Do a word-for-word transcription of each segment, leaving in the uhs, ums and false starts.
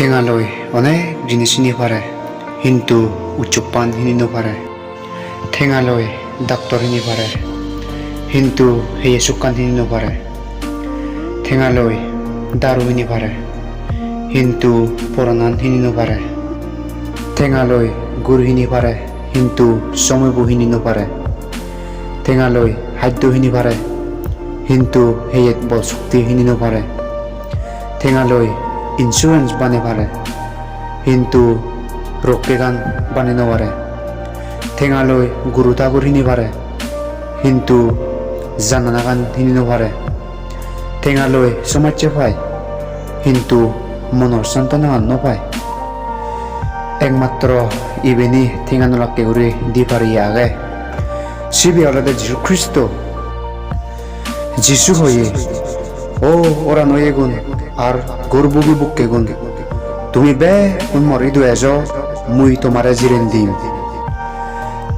Tengaloi onek jinis hini pare, hintu ucchoppan hini no pare. Tengaloi doctor hini pare, hintu heye sukkan hini no pare. Tengaloi daru hini pare, hintu poranan hini no pare. Tengaloi gur hini pare, hintu somoibo hini no pare. Tengaloi haddo hini pare, hintu heyet bol shokti hini no pare. Tengaloi insurance bane pare, hintu rokkegan bane no pare. Tengaloi guru thagur hini pare, hintu jananagan hini no pare. Tengaloi somajje pai, hintu monor santonagan no pai. Ekmatro ibeni tenga no lakke guri di pariye age. Sibe olode Jisu Kristo. Jisu hoye, "O oran oyegun ar ghor bugi bukkegun, tumi bekkun mor idu ejo, mui tomare jiren dim."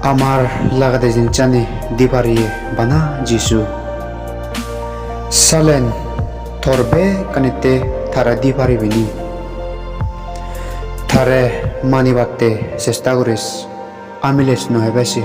Amar lagede jinissani di pariye bana Jisu. Salen tor bekkanitte tare di paribe ni? Tare manibatte chesta goris, amile no hebe se.